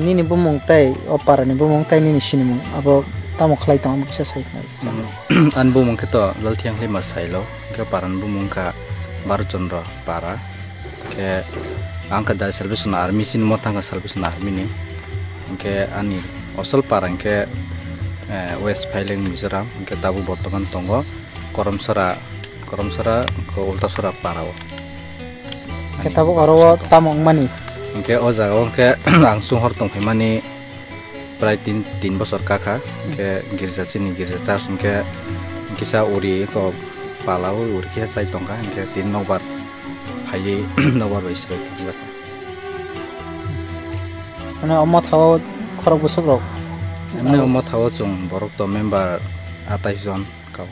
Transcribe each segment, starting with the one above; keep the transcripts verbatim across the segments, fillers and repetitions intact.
Nini bumung tei o parani bumung tei nini sinimung abo tamo khlai tong, abo kisa sai khna. Ani bumung khe to Lalthiang Lima Sailo, hwnkhe parani bumung kha Bharat Chandra Para. Hwnkhe ang kha da Salvation Army, chini mo thang kha Salvation Army ni. Hwnkhe ani osol para hwnkhe, eh, West Phaileng Mizoram, hwnkhe tabuk bortoman tongo Koromsora, Koromsora, hwnkhe Ultasora para o. Hwnkhe tabuk oro o tamo wngmani? Hwnkhe o jaga o hwnkhe ang chwng hor tong phaimani prai tin, tin bosor kakha, hwnkhe girja, chini girja church hwnkhe kisa uri ko pala o uri khe chai tongkha, hwnkhe tin nokbar phaiwi nokbar bai srwi thangjakha. Mane omo thago khorok bwswk rok? Mane omo thago chwng borok to member atais jon kau.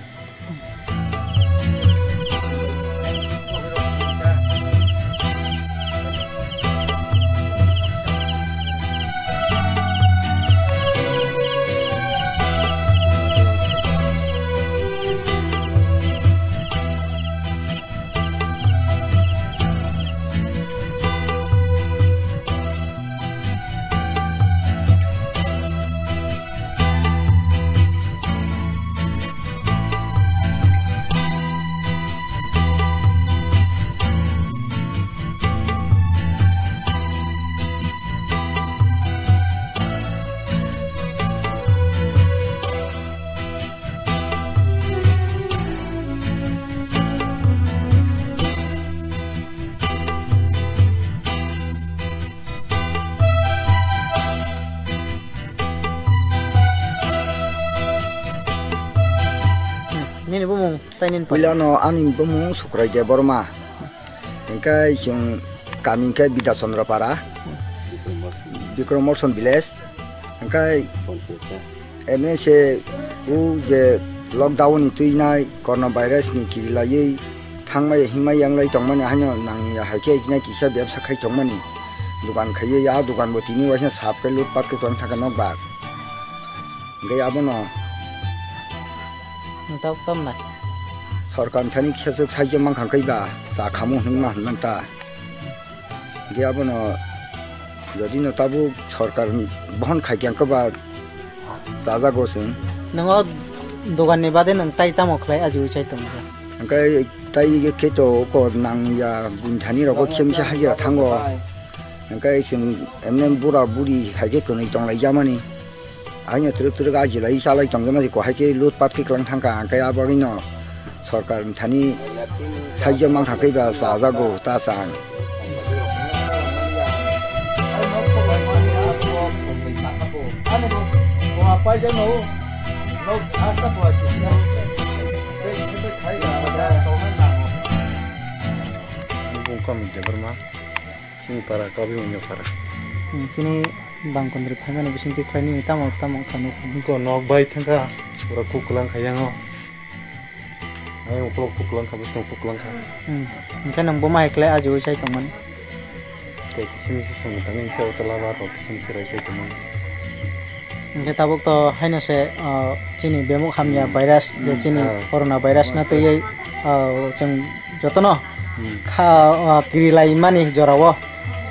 Nini bumung tei nini pari? Puilano ani bumung Sukrai Debbarma. Hingke chwng kami hingke Bidya Chandra Para, Bikram Molson village. Hingke emne se o je lockdown ni twi nai corona virus ni kirilaiwi thangmai himai yanglai tongmani haino nangya hai khe nai kisa bebsa khai tongmani. Dukan khaiwi a dukan bo tini waisa sap khe lut pat khe tong thangkha nokbar. Hingke abono Nokta tom nai. Sorkar thani kisa swk sahajyo mankha kaiba cha khamu hwnwi ma hwnmanta. Hingke abono jodi no tabuk sorkar bohon khai khe angkhe ba chajago chwng. Nongo dogan ni bade nwng tai tamo khlai ajiwi chai tongkha? Hingke tai khe to ko nangya buini thani rogo kisa misa hajira thango. Hingke chwng emne bura buri hai khe kwnwi tonglai jamani. Aino twrwk twrwk ajilai salai tongjaknai ko hai khe lut pat khe kwlang thangkha, hingke abo bagwino sorkar thani sahajyo mankha khe ba chajago ta chang. Bung kami Debbarma. Chini para, Kabi Manya para. Hmm, chini bangkundri phaimani bisingtwi khlainwi tamo tamo wngkha nuk? Wngkha nok bai thangkha, pura kuk kwlang kha yango. Ayang ukulok kuk kwlang kha, bising kuk kwlang kha. Hmm, hingkhe nwng bo ma hai khlai ajiwi chai tongmani? Tei kisim se song tangwi hingkhe o tola bar rok kisim se rai chai tongmani. Hingkhe tabuk to haino se, ah, chini bemuk hamya virus, je hmm, chini ah, corona virus no twiwi, ah, chwng jotono hmm, kha, ah, kiri lai mani jorao.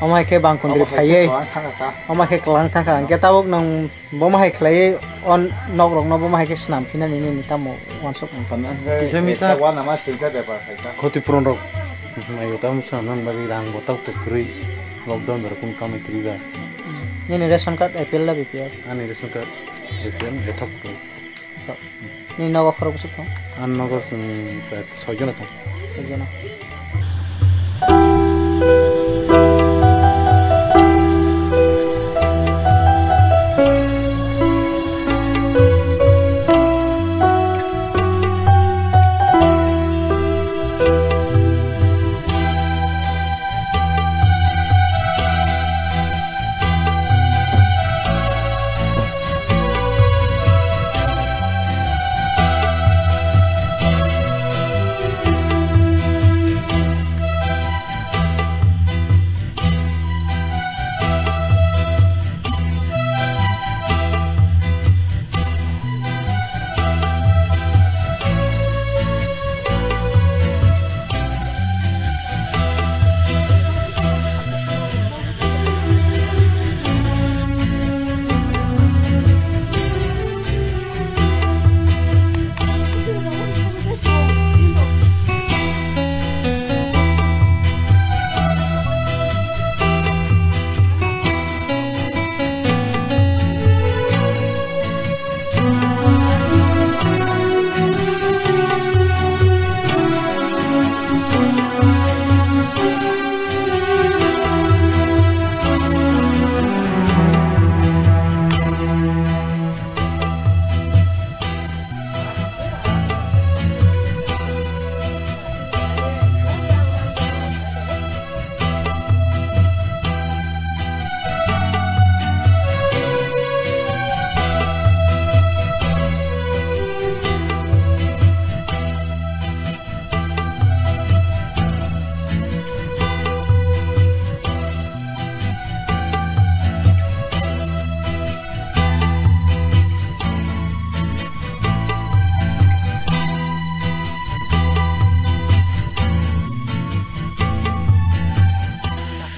Omo hai khe bangkundri omo hai khe phaiwi. Kwlang thangkha ta. Omo hai khe kwlang thangkha. Hingkhe tabuk nwng bomo hai khlaiwi o nok rokno bomo hai khe swnam phinani nini tamo uansuk. Tamo hingkhe kisa misa ekta uanama swijak bepar hai ta. Khoti puron rok. Nayo tamo swnamnani bagwi rang bo tabuk to kwrwi. Lockdown bai kunu kamai kwrwi ba. Nini ration card A P L na B P L? Ani ration card A P L ethok kwrwi. Nini nogo khorok bwswk tong? Ani nogo chwng prai soi jona tong. Soi jona.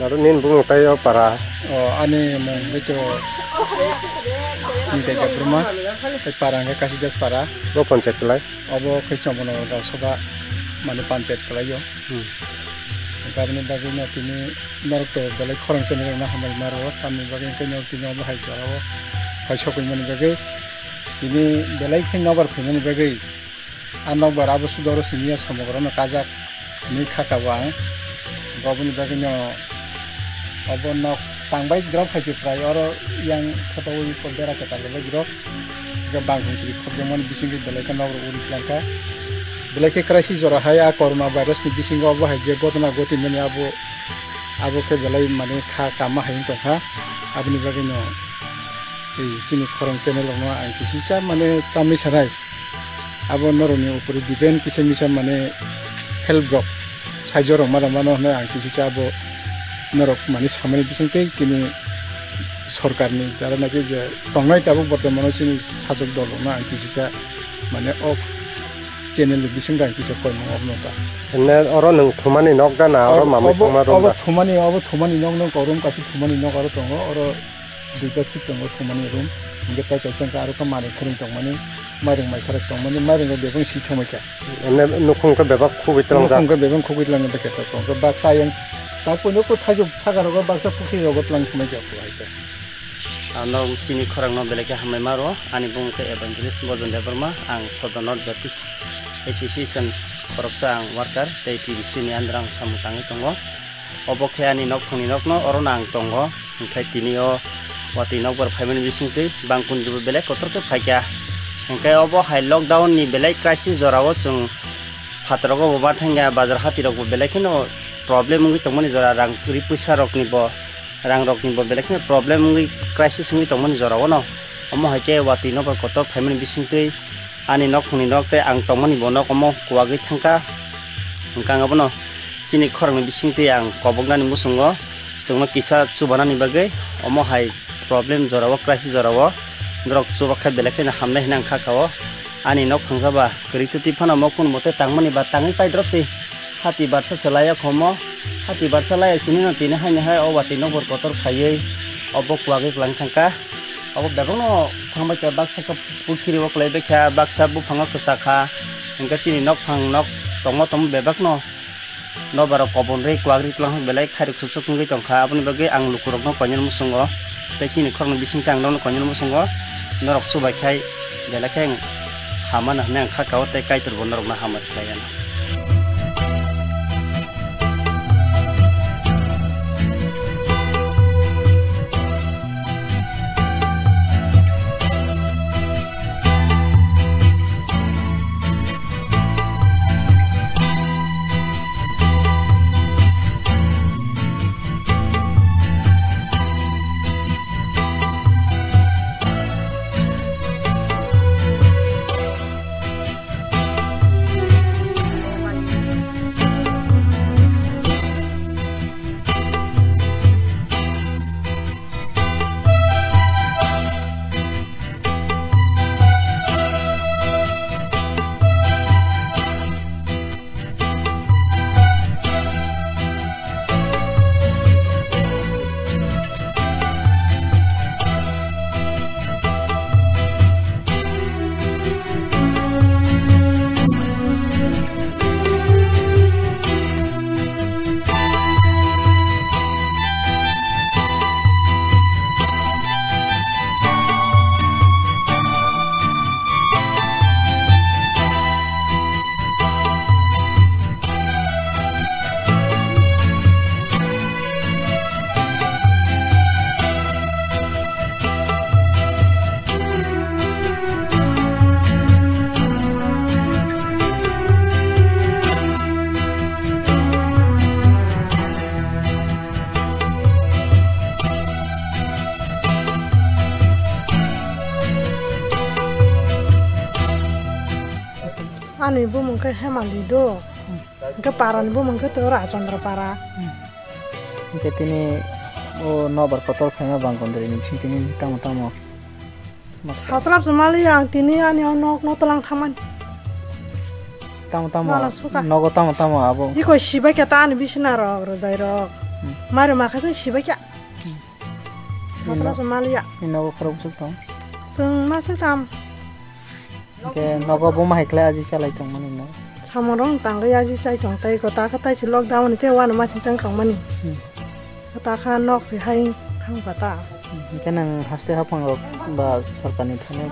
Aro nini bumung tai o para? O, ani mung hwnkhe to Nitai Debbarma, tei para hwnkhe Kasidas para. Bo panchayat kwlai? Obo khe Chombonagar Gausaba, mane panchayat kwlaio. Hmm. Hwnkhe aboni bagwi no tini norok to belai khorang channel rokno hambai maro, tamni bagwi hwnkhe norok tini obo hai jorao phai sokwi mani bagwi, tini belai khe nobar phaimani bagwi. A nokbar abo sudo oro simi ya somogorno kajak hinwi kha kabo ang. Oboni bagwino obo nok tangbai grok hai se prai oro yang khotoui bera kwtal bai grok. Ga bangkung twi khobjakmani bisingtwi belai khe nok rok uri tlangkha. Belai khe crisis jora hai a corona virus ni bisingo obo hai je gotna goti mani abo, abo khe belai mane kha kama hai wng tongkha. Aboni bagwino tei chini khorang channel rokno ang kisisa mane tamni sanai. Abo norokni upori depend kisa misa mane help rok, saijo rok mano mano hwnwi ang kisisa abo norok mane samani bisingtwi tini sorkarni jara naki je tongnai tabuk bortomano chini sajok dol rokno ang kisisa mane o channel ni bisingtwi ang kisa koimung obno ta. Hwnle oro nwng thumani nok da na oro mamwi songma room obo da? Thumani, obo thumani nok, nok oro kaisa thumani nok oro tongo, oro duita sip tongo thumani room. Hingke tai kaisa hingke aro khe manwi khurung tongmani, mairung maikharok tongmani, mairung rok bebak si thangbaikha. Ene nukhung khe bebak khugwi tlangjak. Nukhung khe bebak khugwi tlangjak khe tong khe baksa yang tak poino ko thaijok saka rogo baksa pukhri rogo tlang thangbaijak hai khe. Ano chini khorang no belai khe hambai maro, ani bumung khe Evangelist Borjon Debbarma, ang Sodor North Baptist Association khoroksa ang worker, tei T D C ni under ang samung tangwi tongo. Obo khe ani nokphangni nokno, orono ang tongo. Hwnkhe tini o watwi nokbar phaimani bisingtwi bangkun ribo belai kotor khe phaikha. Hwnkhe obo hai lockdown ni belai crisis jorao chwng phataro bo ma thangya, bazar hati rok bo belai kheno problem wngwi tongmani jora, rang ri puisa rokni bo, rang rokni bo belai kheno problem wngwi crisis wngwi tongmani jorao no. Omo hai khe watwi nokbar kotor phaimani bisingtwi ani nokphangni nok tei ang tongmani bo nok omo kuwagwi thangkha. Hwnkhe ang abono chini khorangni bisingtwi ang koboknani muchungo chwngno kisa chubanani bagwi omo hai problem jorao, crisis jorao norok chuba khe belai kheno hamnai hwnwi ang kha kao. Ani nok phangsa ba kwrwi twtwi phano omo kun mote tangmani ba tangwi paidrop se. Hati barsa se laiya khomo, hati barsa laiya sini no tini haino hai o watwi nokbar kotor phaiwi obo kuwagwi kwlang thangkha. Obo bebakno thangbai kha, baksa khe pukhiri o kwlaibai kha, baksa buphango kwchak kha, hwnkhe chini nokphang nok tongma tongma bebakno nokbar rok kobon rwi kwak rwi twlang belai khairok suchuk wngwi tongkha. Aboni bagwi ang lukurokno koinani muchungo tei chini khoroknwi bisingtwi ang nokno koinani muchungo norok chubai khai belai khe ang hamano hwnwi ang kha kao tei Kaitor bo norokno hamari khlai anw. Ani bumung khe Hemali do. Hwnkhe parani bumung khe to Rajchandra para. Hwnkhe tini o nobar kotor phaima bangkondri ni bising tini tamo tamo. Hasrap se mali ang tini ani o nok no tlang thamani. Tamo tamo. Mala suka. Nogo tamo tamo abo. Iko sibai khe ta ani bisina rok rwjai rok. Mari makha se sibai kya. Masala se maliya. Ni nogo khorok bwswk tong? Chwng maswk tam. Hwnkhe nogo buma hai khlai aji chalai tongmani no? Samung rok tangwi aji chai tong tei kwtal khe tai se lockdown ni tei wano machang chang tongmani. Hmm. Kwtal kha nok se hai thang kha ta. Hwnkhe nwng haste haphang rok ba sorkar ni thani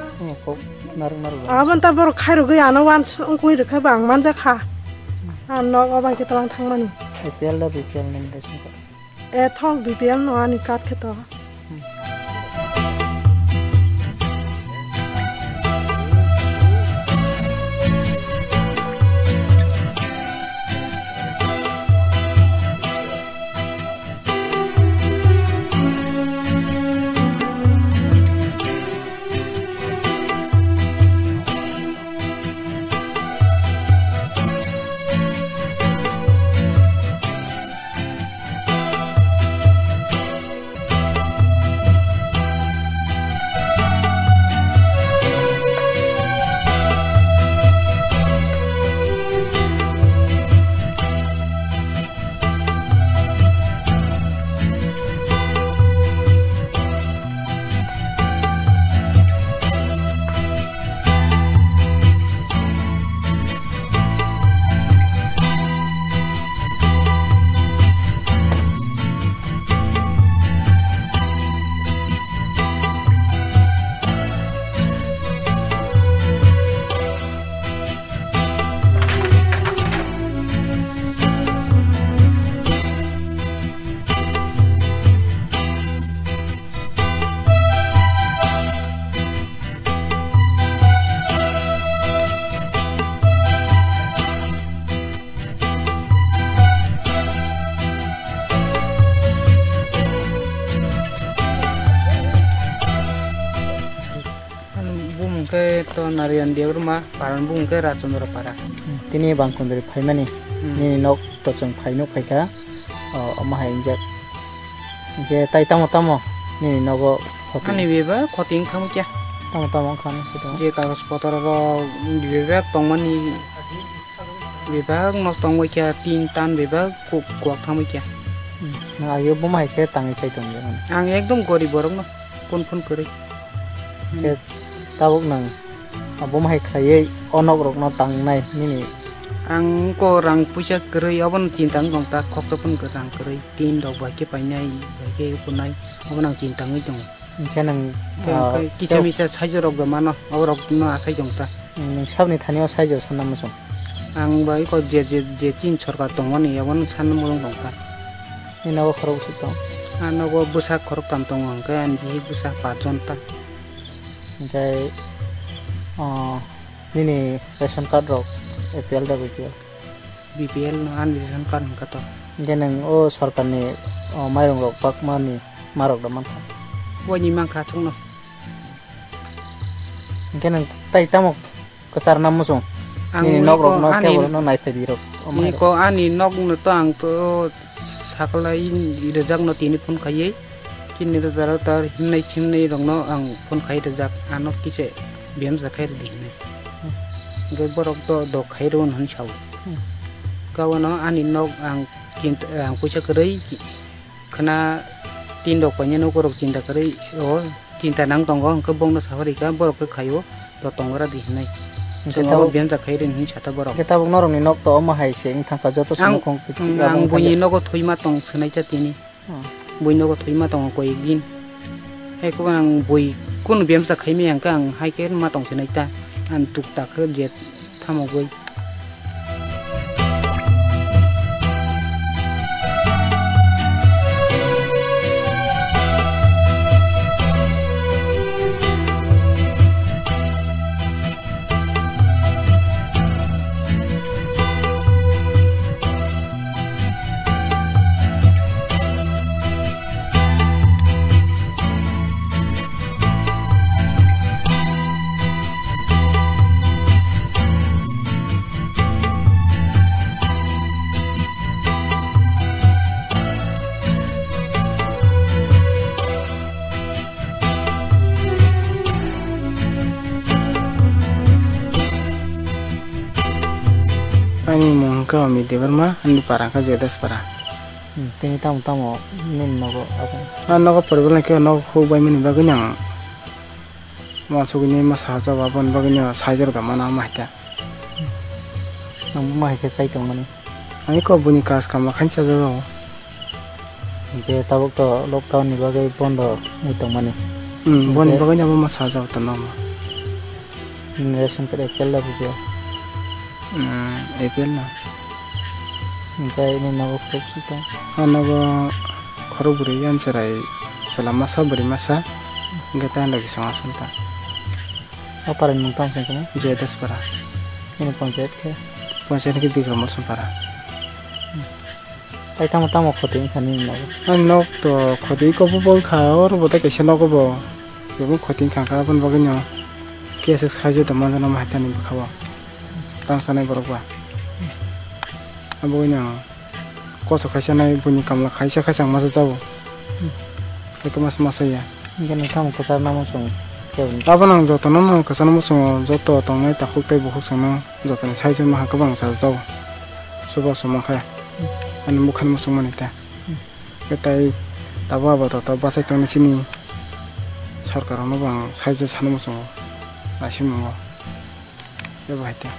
kok narwk narwk. Aboni ta borok khairogwi ano wan wngwi rwkha ba ang manjakha. A nok o bai khe twlang thangmani. A P L da B P L ni ration card. E thok B P L no ani card khe to. Bumung khe to Narayan Debbarma, paran bumung khe Rajchandra Para. Tini bangkundri phaimani, hmm, nini nok to chwng phai nuk phaikha, o, omo hai injak. Hwnkhe tai tamo tamo nini nogo khoti? Ani bebak khoti wng thangwi kya. Tamo tamo wng kha nw sito? Je kagoj potro rok bebak tongmani bebak no tongwi kya, tin tan bebak ku-, kuwak thangwi kya. Hmm. Nwng agio buma hai khe tangwi chai tongdi. Ang ekdom gorib borok no, phone phone kwrwi. Khe tabuk nwng abo hai khlaiwi o nok rok no tangnai nini? Ang ko rang puisa kwrwi, obono chinta wng tong ta, khoksa phano rang kwrwi, tin rok bai khe painai, bai khe kunai, obono ang chinta wngwi tongo. Hwnkhe nwng, ah, kisa misa saijo rok bai mano, abo rok no asai tong ta. Nwng saboni thani o saijo sanna muchung? Ang bai ko je, je, je chin sorkar tongmani, obono sanna muchung tong ta. Nini nogo khorok bwswk tong? Ang nogo bwsa khorok tam tongo, hwnkhe ani bihi bwsa pas jon ta. Hwnkhe, o, nini ration card rok A P L da B P L? B P L no ani ration card hwnkha to. Hwnkhe nwng o sorkarni, o, mairung rok pakmani ma rok da mankha? Waini mankha chwngno. Hwnkhe nwng tai tamo kwchar na muchung? Ang nini nok rok no ani, kebo no naiphai di rok. Nini ko ani nok no to ang to saklai rijak no tini phone khaiwi. Chini rwja rw tar himnai simnai rokno ang phone khai rijak, ano kise biyamsa khai rwdi hinwi. Hwnkhe borok to dok khai rw hwnwi sao. Hmm. Gawano ani nok ang chinta, ang puisa kwrwi khna tin rok painani borok chinta kwrwi o chinta nang tongo, hwnkhe bokno sawi rikha borok khe khaio. To tongra di hinai. Hwnkhe tongo tabuk, biyamsa khai rin hin sata borok. Hwnkhe tabuk norokni nok to omo hai se wng thangkha joto ang, sumukong ang, ang buini nogo thwima tong swnai cha tini. Hmm. Buini nogo thwima tongo koi ek din. Hai kok ang bui kunu biyamsa khai maya hwnkhe ang hai khe ma tong swnai ta. Ang tuk tak khe je thamogwi. Ani mung khe Amit Debbarma, ani para khe Joydas para. Hmm, tini tamo tamo nini nogo abo? Ah, nogo poribo lai khe nogo huk bai mani bagwi nang. Wansugwi ni ma saha jabo aboni bagwi no saijor ga mana ma hita. Nang ma hike sai tong mani? Ani ko buni kas kam khan cha jabo. Hingke tabuk to lockdown ni bagwi bondo wng tong mani. Hmm, boni Hingke bagwi no ma saha jabo to no. Nini ration card A P L da bujo? Hmm, A P L no. Hingke ini nogo khuk sita. Ano bo khorok bwrwi yan cherai chwla masa bwrwi masa hingke tei ano bising aswk ta. O para ni mung tang sing khe? Jayadaspara. Ini panchayat khe? Panchayat khe Bikram Mosong para. Tai tamo tamo khoti wngkha nini nogo? Ang nok to khoti ko bo bol kha, oro bo tai kaisa nogo bo. Bebak khoti wngkha kha, aboni bagwi no K S X khaijak tongma jana ma haitani bwkha o. Tang sanai borok ba. Abo no koso khaisa nai buini kamla khaisa khaisa ang masa jabo. Eko mas masa ya. Hingke nung tamo kwchar namo chwng kebo ni? Abo nang joto no no kwchar namo chwng joto tongnai takhuk tei bukhuk chwng no joto ni saichung no hakhe bang cha jabo. Chuba chwng mankhe ani mukha ni muchung mani ta. Khe tai tabuk abo to, to bachai tongni chini sorkar rokno bo ang saijo sano muchungo, naisingmungo. Ebo hai te.